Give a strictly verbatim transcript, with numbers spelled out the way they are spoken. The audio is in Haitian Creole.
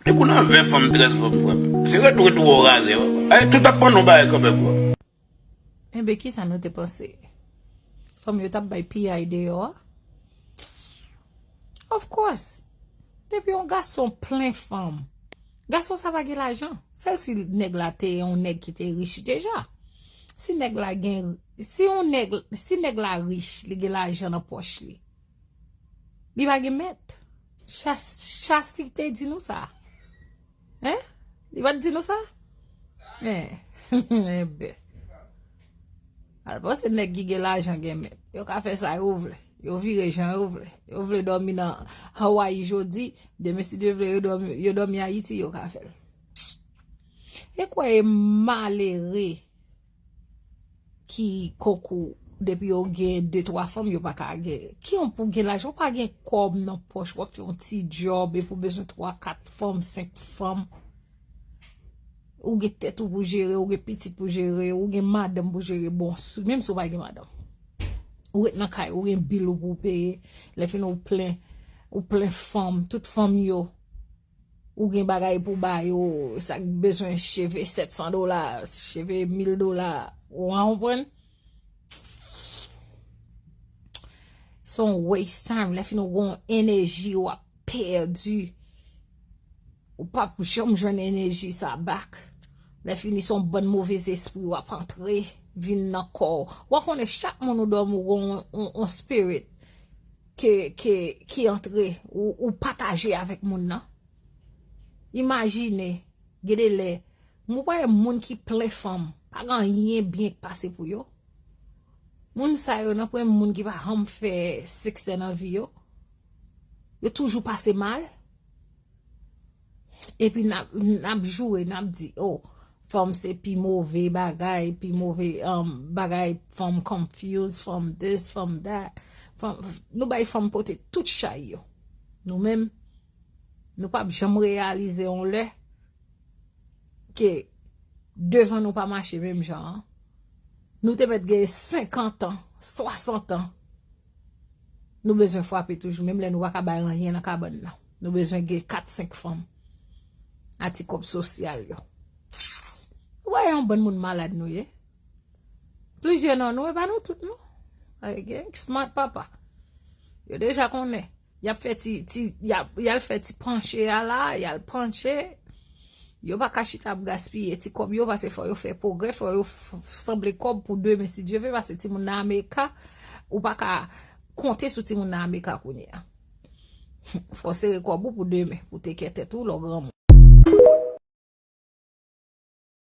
Depi w nan ven fanm, trèz fanm, frè m, se retou, retou w razè. Ay, tout ap pann nou bagay kanmenm, frè m. Enben, kisa nou te panse? Fanm yo t ap bay piyay deyò a? Of course. Depi yon gason plen fanm, gason sa pa gen lajan. Sèl si nèg la te yon nèg ki te rich deja. Si nèg la gen, si yon nèg, si nèg la rich, li gen lajan nan pòch li, li pa gen mèt. Chas-, Chasi te di nou sa. Hein? Li pa t di nou sa? Hein? Enben. Al panse nèg ki gen lajan gen mèt. Yo ka fè sa yo vle. Yo vire jan yo vle. Yo vle dòmi nan Hawaii jodi, demen si Dye vle, yo dòmi, yo dòmi Ayiti, yo ka fè l. E kwè e malere ki konkou depi yo gen de twa fanm, yo pa ka gen. Ki yon pou gen lajan, ou pa gen kòb nan pòch, w ap fè yon ti djòb epi w bezwen twa, kat fanm, senk fanm. Ou gen tèt ou pou jere, ou gen pitit pou jere, ou gen madanm pou jere, bon, si, menm si w pa gen madanm. Ou ret nan kay, ou gen bil ou pou peye, lè fini ou plen, ou plen fanm, tout fanm yo. Ou gen bagay pou ba yo, sa k bezwen cheve sèt san dola, cheve mil dola, ou konprann? Se yon waste time, lè fini ou gen yon enèji w ap pèdi. Ou p ap janm jwenn enèji sa back. Lè fini se yon bann move espri w ap antre, vin nan kò w. W a konnen chak moun ou dòmi ou gen yon, yon, yon spirit ke, ke, ki antre, ou, ou pataje avèk moun nan. Imajine, gen de lè, mwen wè moun ki plen fanm, pa gen anyen byen k pase pou yo. Moun sa yo, nan premye moun ki pa janm fè siksè nan vi yo, yo toujou pase mal. Epi n ap, n ap joure, n ap di, oh, fanm se pi move bagay, pi move, um, bagay, fanm confuse, fanm this, fanm that. Fanm, nou bay fanm pote tout chay yo. Nou menm, nou p ap janm reyalize yon lè ke devan nou pa mache menm jan an. Nou te mèt gen senkant an, swasant an. Nou bezwen frape toujou, menm lè nou pa ka bay anyen nan kabann nan. Nou bezwen gen kat, senk fanm. A ti kòb sosyal yo. Ou wè yon bann moun malad nou ye. Plizyè nan nou, e pa nou tout non. Ay, gen smart papa. Yo deja konnen. Y ap fè ti, ti, y ap, y al fè ti panche a la, y al panche. Yo pa ka chita ap gaspiye ti kòb yo, paske fò yo fè pwogrè, fò yo f-, f-, sanble kòb pou demen, si Dye vle, paske timoun nan Amerika, ou pa ka konte sou timoun nan Amerika kounye a. Fò sere kòb ou pou demen, pou te kè tèt ou lè w granmoun.